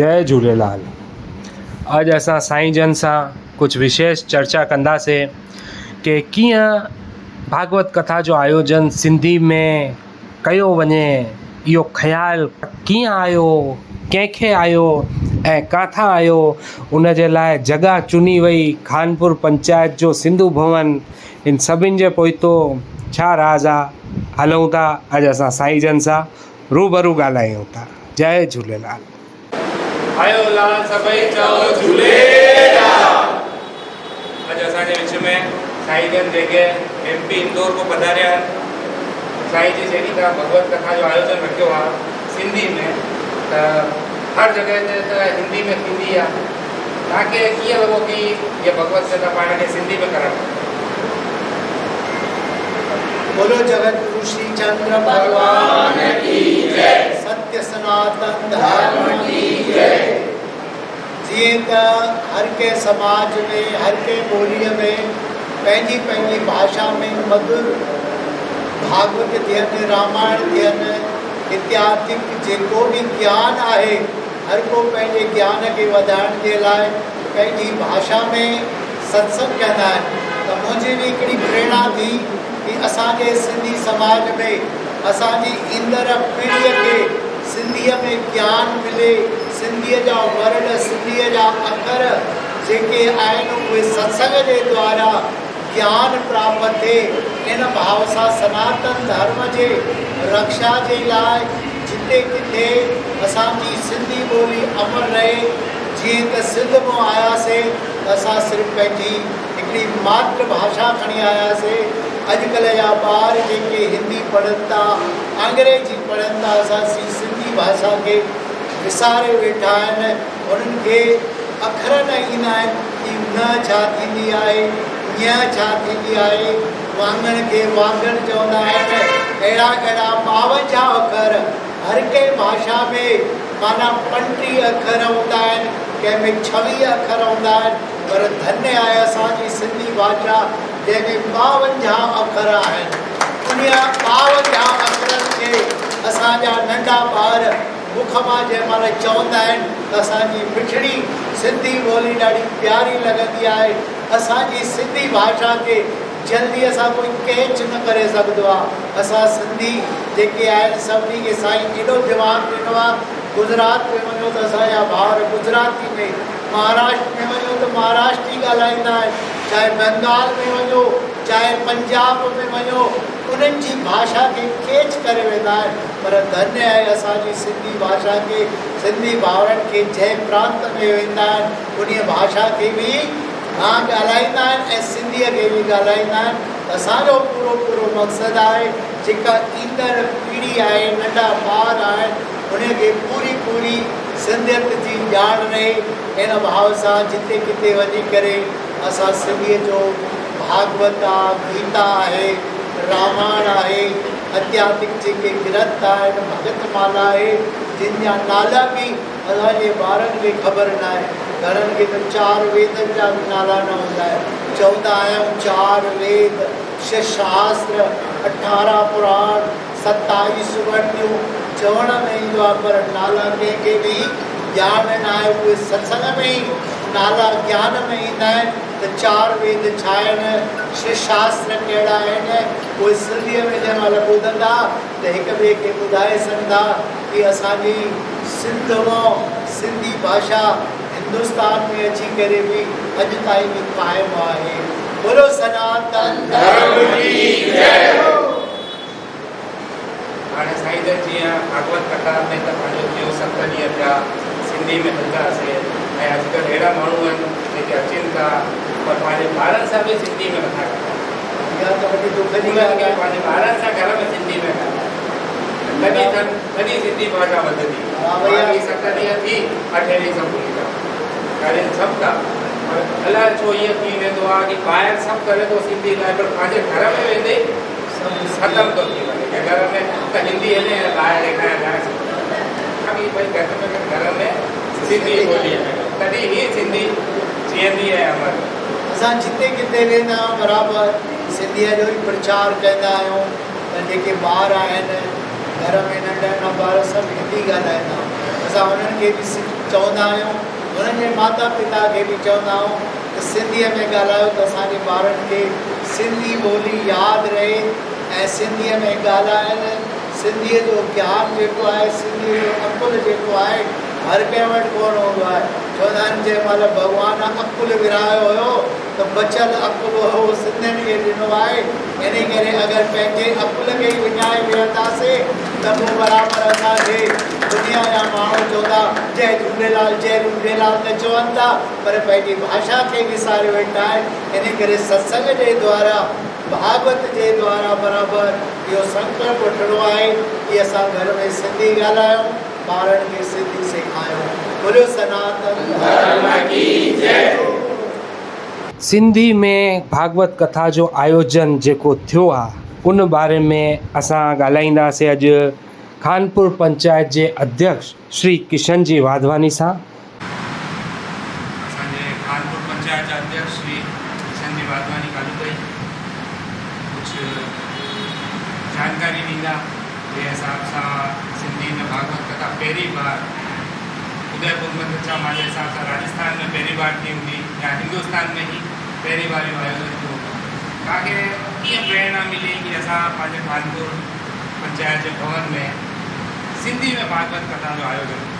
جئي جهوليلال اڄ اسان سائين جن سان ڪجهه وشيش چرچا ڪنداسين ڪي ڪيئن ڀاڳوت ڪٿا جو آيوجن سنڌي ۾ ڪيو وڃي اهو خيال ڪيئن آيو ڪنهن کي آيو ۽ ڪاٿان آيو ان جي لاءِ جڳهه چني وئي خانپور پنچائت جو سنڌو ڀون ان سڀني جي پوئتو ڇا راز آ هلون ٿا اڄ اسان سائين جن سان روبرو ڳالهايون ٿا جئي جهوليلال. آيو لال سڀئي چئو جهوليلال. اڄ اسان جي وچ ۾ سائين جن جيڪي ايم پي اندور کان پڌاريا آهن سائين جي جيڏي طرح ڀڳوت ڪٿا جو آيوجن رکيو آ سنڌي ۾ ته هر جڳهه تي ته هندي ۾ ٿيندي آ توهان کي ڪيئن لڳو ڪي هيء ڀڳوت ڪٿا پاڻ کي سنڌي ۾ ڪرڻ کپي. بولو جگت گرو شري چندر ڀڳوان ڪي جئ ستيه سناتن ڌرم ڪي جئ. جيئن ته هر ڪنهن سماج ۾ هر ڪنهن ٻوليء ۾ پنهنجي پنهنجي ڀاشا ۾ مڌر ڀاڳوت ٿين، رامائڻ ٿين اتيادڪ جيڪو به گيان آهي هر ڪو پنهنجي گيان کي وڌائڻ جي لاء پنهنجي ڀاشا ۾ ستسنگ ڪندا آهن ته منهنجي به هڪڙي پريرڻا ٿي ڪي اسان جي سنڌي سماج ۾ اسان جي ايندڙ پيڙهيء کي سنڌيء ۾ گيان ملي، سنڌيء جا ورڊ، سنڌيء جا اکر جيڪي آهن اهي ستسنگ جي دوارا گيان پراپت ٿئي، ان ڀاو سان سناتن ڌرم جي رڪشا جي لاء جتي ڪٿي اسان جي سنڌي ٻولي امر رهي، جيئن ته سنڌ مون آياسي ته اسان صرف پنهنجي هڪڙي ماتر ڀاشا کڻي آياسي، اڄڪلهه جا ٻار جيڪي هندي پڙهن ٿا، انگريزي پڙهن ٿا، اسان سي سنڌي ڀاشا کي وساري ويٺا آهن، انهن کي اکر نه ايندا آهن ڪي نه ڇا ٿيندي آهي، ڃ ڇا ٿيندي آهي، واڱڻ کي واڱڻ چوندا آهن، اهڙا اهڙا 52 اکر هر ڪنهن ڀاشا ۾ معنيٰ 35 اکر هوندا آهن، ڪنهن ۾ 26 اکر هوندا آهن، پر ڌنيه آهي اسان جي سنڌي ڀاشا جنهن ۾ 52 اکر آهن. انهيء 52 اکرن کي اسان جا ننڍا ٻار مک مان جنهن مهل چوندا آهن ته اسان جي مٺڙي سنڌي ٻولي ڏاڍي پياري لڳندي آهي. اسان جي سنڌي ڀاشا کي جلديء سان ڪوئي ڪيچ نه ڪري سگهندو آهي. اسان سنڌي جيڪي آهن سڀني کي سائين ايڏو دماغ ڏنو آهي. گجرات ۾ وڃو ته اسان جا ڀائر گجراتي ۾، مهاراشٽر ۾ وڃو ته مهاراشٽري ڳالهائيندا آهن، چاهي بنگال ۾ وڃو، چاهي پنجاب ۾ وڃو، انهن جي ڀاشا کي ڪيچ ڪري ويندا آهن، پر ڌنيه آهي اسان جي سنڌي ڀاشا کي، سنڌي ڀائرن کي جنهن پرانت ۾ ويندا آهن، انهيء ڀاشا کي به ها ڳالهائيندا آهن ۽ سنڌيء کي به ڳالهائيندا آهن. اسان جو پورو پورو مقصد آهي جيڪا ايندڙ پيڙهي آهي، ننڍا ٻار آهن، انهيء کي پوري پوري سنڌيت جي ڄاڻ رهي. ان ڀاو سان جتي ڪٿي وڃي ڪري اسان سنڌيء جو ڀاڳوت آ، گيتا آهي، رامائڻ آهي، اتيادڪ جيڪي گرنٿ آهن، ڀڳت مالا آهي، جن جا نالا به اسان جي ٻارن کي خبر ناهي. گهڻن کي ته چار ويدن جا به نالا نه هوندا آهن. چوندا آهيون چار ويد، ڇهه شاستر، اٺارهن پراڻ، 27 ورتيون چوڻ ۾ ايندو آهي پر نالا ڪنهن کي به ڄاڻ ناهي. اهي ستسنگ ۾ ئي نالا گيان ۾ ايندا آهن ته چار ويد ڇا آهن، ڇهه شاستر ڪهڙا آهن. اهي سنڌيء ۾ جنهن مهل ٻڌندا ته هڪ ٻئي کي ٻڌائي سگهندا ڪي اسان جي سنڌ مان سنڌي ڀاشا هندستان ۾ اچي ڪري به اڄ تائين به قائم آهي. بولو سناتن ڌرم ڪي جئه هو. هاڻي سائين جن جيئن ڀاڳوت ڪٿا ۾ ته پنهنجو ٿيو ست ڏينهن ٿيا سنڌي ۾ هلنداسين ۽ اڄڪلهه اهڙا ماڻهو آهن جيڪي اچن ٿا پر پنهنجي ٻارن سان به سنڌي ۾ نٿا ڳالهائن. اها ته وڏي دک جي ڳالهه آهي. پنهنجي ٻارن سان گهر ۾ سنڌي ۾ ڳالهائن تڏهن تڏهن سنڌي ڀاشا وڌندي. باقي ست ڏينهن ٿي اٺين ڏينهن سڀ ڀلي ٿا وڃن. ڳالهين سڀ ٿا پر الائي ڇو ائين ٿي ويندو آهي ڪي ٻاهر سڀ ڪري ٿو سنڌي لاء پر پنهنجي گهر ۾ ويندي ختم ٿو ٿي وڃي ڪي گهر ۾ ته هندي هلي ۽ ٻاهر ڏيکارڻ لاء باقي ڀئي گهٽ ۾ گهٽ گهر ۾ سنڌي ٻولي ۾ تڏهن ئي سنڌي جيئندي ۽ امر رهندي. اسان جتي ڪٿي ويندا آهيون برابر سنڌيء جو ئي پرچار ڪندا آهيون ته جيڪي ٻار آهن گهر ۾ ننڍا ننڍا ٻار سڀ هندي ڳالهائيندا آهن اسان انهن کي به چوندا آهيون، هنن جي ماتا پتا کي به چوندا آهيون ته سنڌيء ۾ ڳالهايو ته اسان جي ٻارن کي سنڌي ٻولي ياد رهي ۽ سنڌيء ۾ ڳالهائڻ سنڌيء جو گيان جيڪو آهي، سنڌيء جو عقل جيڪو آهي، هر ڪنهن وٽ ڪونه هوندو آهي. چوندا آهن جنهن مهل ڀڳوان عقل ورهايو هيو ته بچيل عقل اهو سنڌين کي ڏنو آهي، انهي ڪري اگر پنهنجي عقل کي ئي وڃائي ويهنداسين ته پوء برابر اسان کي دنيا جا ماڻهو چوندا جئي جهوليلال جئي جهوليلال ته چون ٿا پر پنهنجي ڀاشا کي وساري ويٺا آهن، انهي ڪري ستسنگ جي دوارا ڀاڳوت جي دوارا برابر اهو سنڪلپ وٺڻو آهي ڪي اسان گهر ۾ سنڌي ڳالهايون، ٻارن کي سنڌي سيکايون. بوليو سناتن ڌرم ڪي جئي. سنڌي ۾ ڀاڳوت ڪٿا جو آيوجن جيڪو ٿيو آ ان باري ۾ اسان ڳالهائينداسين اڄ خانپور پنچائت جي اڌيڪش شري ڪشن جي واڌواني سان. اسان جي خانپور پنچائت جا اڌيڪش شري ڪشن جي واڌواني ڳالهيون ڪئي ڪجهه جانڪاري ڏيندا جنهن حساب سان سنڌي ۾ ڀاڳوت ڪٿا پهرين بار اديپور ۾ ته ڇا منهنجي حساب سان راجسٿان ۾ پهرين بار ٿي هوندي يا هندستان ۾ ئي پهرين بار اهو آيوجن ٿيو هوندو. توهان کي ڪيئن پريرڻا ملي ڪي اسان پنهنجي خانپور پنچائت جي ڀون ۾ سنڌي ۾ ڀاڳوت ڪٿا جو آيوجن ڪيو؟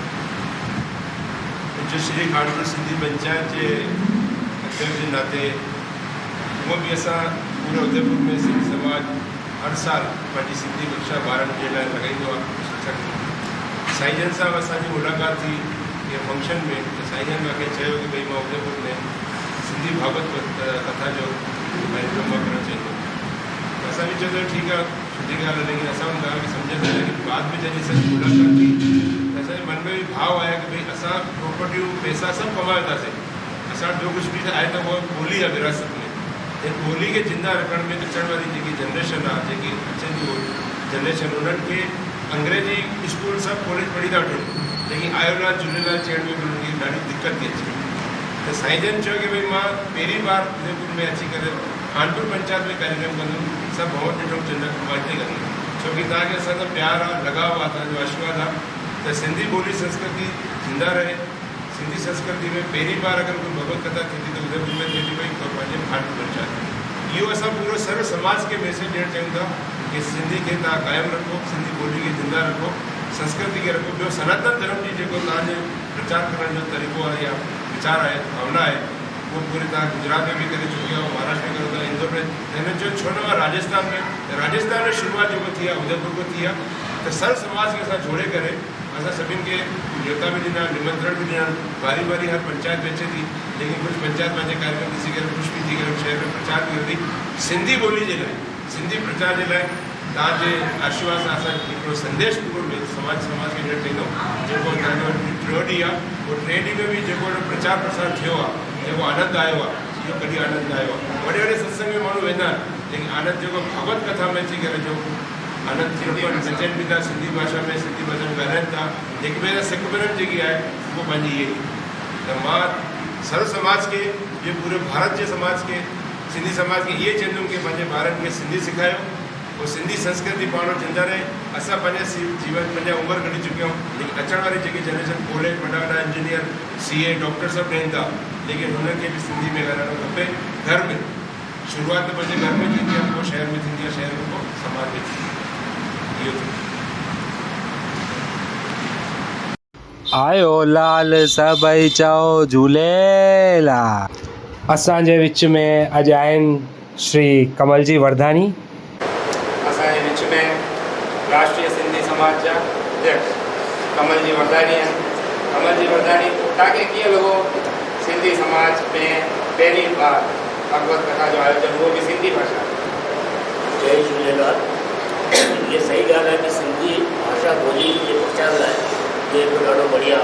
پوڄيه شري خانپور سنڌي پنچائت جي اڌيڪش جي ناتي هونء به اسان پوري اديپور ۾ سنڌي سماج هر سال پنهنجي سنڌي ڪڪشا ٻارن جي لاء لڳائيندو آهي ستسنگ ۾. سائين جن سان به اسان جي ملاقات ٿي ڪنهن فنڪشن ۾ ته سائين جن مان کي چيو ڪي ڀئي مان اديپور ۾ سنڌي ڀاڳوت ڪٿا جو ڪاريڪرم مان ڪرڻ چاهيندو ته اسان به چيو ته ٺيڪ آهي سٺي ڳالهه آهي ليڪن اسان ان ڳالهه کي سمجهيا نه ليڪن بعد ۾ جڏهن اسان جي ملاقات ٿي ته اسان جي من ۾ به ڀاو آيا ڪي ڀئي اسان پراپرٽيون پئسا سڀ ڪمائي وتاسين اسان وٽ ٻيو ڪجهه به آهي ته اها ٻولي آهي وراثت ۾ هن ٻولي کي زنده رکڻ ۾ اچڻ واري جيڪي جنريشن آ جيڪي اچي ٿي اهو جنريشن انهن کي انگريزي اسڪول سڀ ڪاليج پڙهي ٿا وٺن ليڪن آيو لال جهوليلال چئڻ ۾ به انهن کي ڏاڍي دقت ٿي اچي ته سائين جن چيو ڪي ڀئي مان پهرين بار اديپور ۾ اچي ڪري خانپور پنچائت ۾ ڪاريڪرم ڪندم سڀ ڀون ڏٺم چوندا مان هتي ڪندم ڇو ڪي توهان کي اسان سان پيار آ لڳاء آ توهان جو آشيرواد آ ته سنڌي ٻولي سنسڪرتي زنده رهي. سنڌي سنسڪرتي ۾ پهرين بار اگر ڪوئي ڀڳوت ڪٿا ٿئي ٿي ته اديپور ۾ ٿئي ٿي پئي پر پنهنجي خانپور پنچائت ۾. اهو اسان پورو سرو سماج کي ميسيج ڏيڻ چاهيون ٿا ڪي سنڌي کي توهان قائم رکو، سنڌي ٻولي کي زنده رکو، سنسڪرتي کي رکو، ٻيو سناتن ڌرم جي جيڪو توهان جي پرچار ڪرڻ جو طريقو آهي يا ويچار آهي ڀاونا آهي اهو پوري توهان گجرات ۾ به ڪري چڪيا آهيو مهاراشٽر ۾ ڪريو ٿا اندور ۾ ته هنن چيو ڇو نه مان راجسٿان ۾ ته راجسٿان ۾ شروعات جيڪو ٿي آهي اديپور کان ٿي آهي ته سرو سماج کي اسان جوڙي ڪري اسان سڀني کي نيوتا به ڏنا، نمنترڻ به ڏنا، واري واري هر پنچائت ۾ اچي ٿي، ليڪن ڪجهه پنچائت پنهنجي ڪاريڪرم ڏسي ڪري خوش به ٿي ڪري شهر ۾ پرچار به ڪري ٿي، سنڌي ٻولي جي لاء، سنڌي پرچار جي لاء توهان جي آشيرواد سان اسان هڪڙو سنديش پورو سماج سماج کي ڏيڻ چاهيندم، جيڪو توهان جو اڄ ٽيون ڏينهن آهي، اهو ٽئين ڏينهن ۾ به جيڪو اهڙو پرچار پرسار ٿيو آهي، جيڪو آنند آيو آهي، اهو ڪڏهن آنند نه آيو آهي، وڏي وڏي ستسنگ ۾ ماڻهو ويندا آهن، ليڪن آنند جيڪو ڀاڳوت ڪٿا ۾ اچي ڪري جو. آنند ٿي ويو نچن به ٿا سنڌي ڀاشا ۾ سنڌي ڀاشا ۾ ڳالهائن ٿا هڪ ٻئي سان سڪ پريم جيڪي آهي اهو پنهنجي اهي ئي ته مان سرو سماج کي جي پوري ڀارت جي سماج کي سنڌي سماج کي اهي چوندم ڪي پنهنجي ٻارن کي سنڌي سکايو پوء سنڌي سنسڪرتي پاڻ وٽ زنده رهي اسان پنهنجي جيون پنهنجا عمر ڪڍي چڪيا آهيون ليڪن اچڻ واري جيڪي جنريشن ڪاليج وڏا وڏا انجنيئر سي اي ڊاڪٽر سڀ ٺهن ٿا ليڪن هنن کي به سنڌي ۾ ڳالهائڻو کپي گهر ۾ شروعات ته پنهنجي گهر ۾ ٿيندي آهي پوء شهر ۾ ٿيندي آهي شهر کان پوء سماج ۾ ٿيندي آهي اهو ٿيندو. آيو لال سڀئي چئو جهوليلال. اسان جي وچ ۾ اڄ آهن شري ڪمل جي ورڌاني. اسان جي وچ ۾ راشٽريه سنڌي سماج جا اڌيڪش ڪمل جي ورڌاني آهن. ڪمل جي ورڌاني توهان کي ڪيئن لڳو سنڌي سماج ۾ پهرين بار ڀڳوت ڪٿا جو آيوجن اهو به سنڌي ڀاشا ۾. جئي جهوليلال. اها صحيح ڳالهه آهي ته سنڌي ڀاشا ٻولي جي پرچار لاء اهو هڪ ڏاڍو بڙيا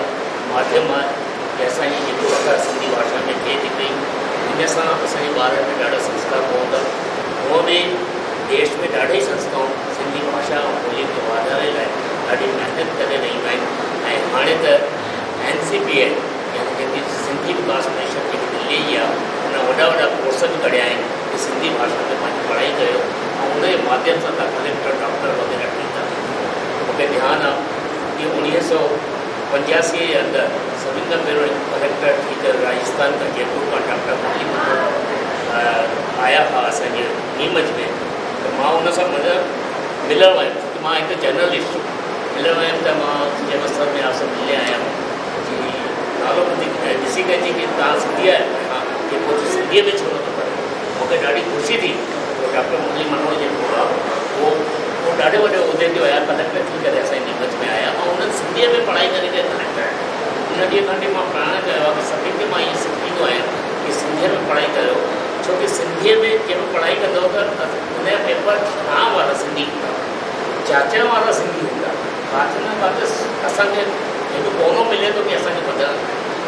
ماڌيم آهي ڪي اسان جي جيڪو ڪٿا سنڌي ڀاشا ۾ ٿئي ٿي پئي ان سان اسان جي ٻارن ۾ ڏاڍا سنسڪار پون ٿا. هونء به ديش ۾ ڏاڍا ئي سنسٿائون سنڌي ڀاشا ۽ ٻولي کي واڌاري لاء ڏاڍي محنت ڪري رهيون آهن ۽ هاڻي ته اين سي پي ايل يعني جيڪي سنڌي وڪاس پريشد جيڪي دلي جي آهي ان وڏا وڏا ڪورس به ڪڍيا آهن ڪي سنڌي ڀاشا ۾ پنهنجي پڙهائي ڪيو ۽ ان جي ماڌيم سان توهان ڪليڪٽر ڊاڪٽر وغيره ٿي ٿا سگهو. مون کي ڌيان آهي ڪي 1985 جي اندر سڀني کان پهريون هڪ ڪليڪٽر ٿي ڪري راجسٿان کان جئپور کان ڊاڪٽر مرلي منوهر آيا هئا اسان جي نيمچ ۾ ته مان ان سان مطلب ملڻ ويم ڇو ته مان هڪ جرنلسٽ ملڻ ويم ته مان چيم سر مين آپ سي ملني آيا هون جي نالو ٻڌي ڏسي ڪري چي ڪي توهان سنڌي آهيو ها چي پوء تون سنڌيء ۾ ڇو نٿو پڙهين مون کي ڏاڍي خوشي ٿي پوء ڊاڪٽر مرلي منوهر جيڪو هئا اهو اهو ڏاڍي وڏي عهدي تي هيا ڪليڪٽر ٿي ڪري اسان جي نيمچ ۾ آيا ۽ انهن سنڌيء ۾ پڙهائي ڪري ڪري ڪليڪٽر آيا ان ڏينهن کان وٺي مان پرڻ ڪيو آهي ڪي سڀني کي مان ائين سکائيندو آهيان ڪي سنڌيء ۾ پڙهائي ڪريو ڇو ڪي سنڌيء ۾ جنهن ۾ پڙهائي ڪندو ته ان جا پيپر ٺاهڻ وارا سنڌي هوندا جاچڻ وارا سنڌي هوندا ڪاٿي نه ڪاٿي اسان کي هڪ ڪونو ملي ٿو ڪي اسان کي وڌڻ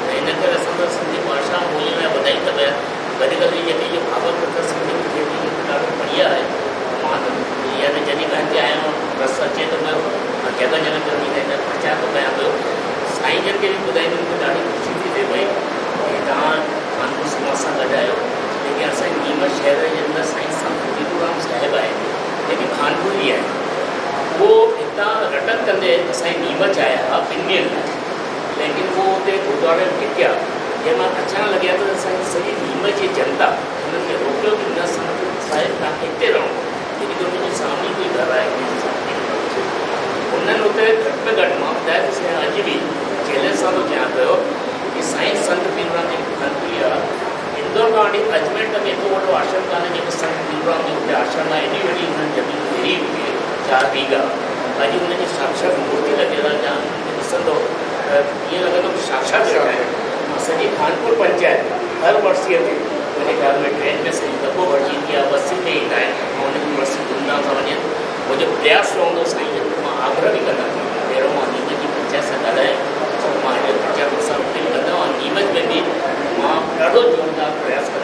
ته ان ڪري اسان ته سنڌي ڀاشا ۽ ٻولي لاء وڌائي ٿا پيا گڏ گڏ هي جيڪي اهو ڀاڳوت ڪٿا سنڌي ۾ ٿئي ٿي اهو به ڏاڍو بڙهيا آهي مان ته يعني جڏهن کان هتي آيو آهيان رس اچي ٿو پيو ۽ جڳهه جڳهه تي وڃي ڪري پرچار ٿو ڪيان پيو سائين جن کي به ٻڌائيندي مون کي ڏاڍي خوشي ٿي ٿئي پئي ڪي توهان خانپور سماج سان گڏ آهيو جيڪي اسان جي نيمچ شهر جي اندر سائين سنت ٽيڪورام صاحب آهن جيڪي خانپور جي آهن اهو هتان رٽن ڪندي اسان جي نيمچ آيا ها ٻن ڏينهن لاء ليڪن اهو اتي گردواري ۾ ٽڪيا جنهن مهل اچڻ لڳيا ته اسان جي سڄي نيمچ جي جنتا انهن کي روڪيو ڪي نه سنت صاحب توهان کي هتي رهڻو آهي جيڪي ته انهن جي سامهون ڪوئي گهر آهي ڪنهن جي سامهون انهن اتي گهٽ ۾ گهٽ مان ٻڌايان ٿو سائين اڄ به چئلينج سان ٿو چيان پيو ڪي سائين سنت پيرورام جيڪي خانپوري آ اندور کان وٺي اجمير تڪ ايترو وڏو آشرم ڪانهي جيڪو سنت پيرورام جو اتي آشرم آهي ايڏي وڏي انهن زمين گهيري هئي چار بيگها اڄ ان جي ساڪشات مورتي لڳل آهي جا انهن کي ڏسندو ته ائين لڳندو ته ساڪشات ويٺا آهن ۽ سڄي خانپور پنچائت هر ورسيء تي منهنجي خيال ۾ ٽرين ۾ سڄي دٻو ڀرجي ايندي آهي بسين ۾ ايندا آهن ۽ انهن جي ورسي ڌوم ڌام سان وڃي ٿو منهنجو پرياس رهندو سائين جن کي مان آگرهه به ڪندم پهريون مان نيمچ جي پنچائت سان ڳالهايم ڇو ته مان هن جو پرچار پرسار اتي به ڪندم ۽ نيمچ ۾ به مان ڏاڍو زوردار پرياس ڪندم.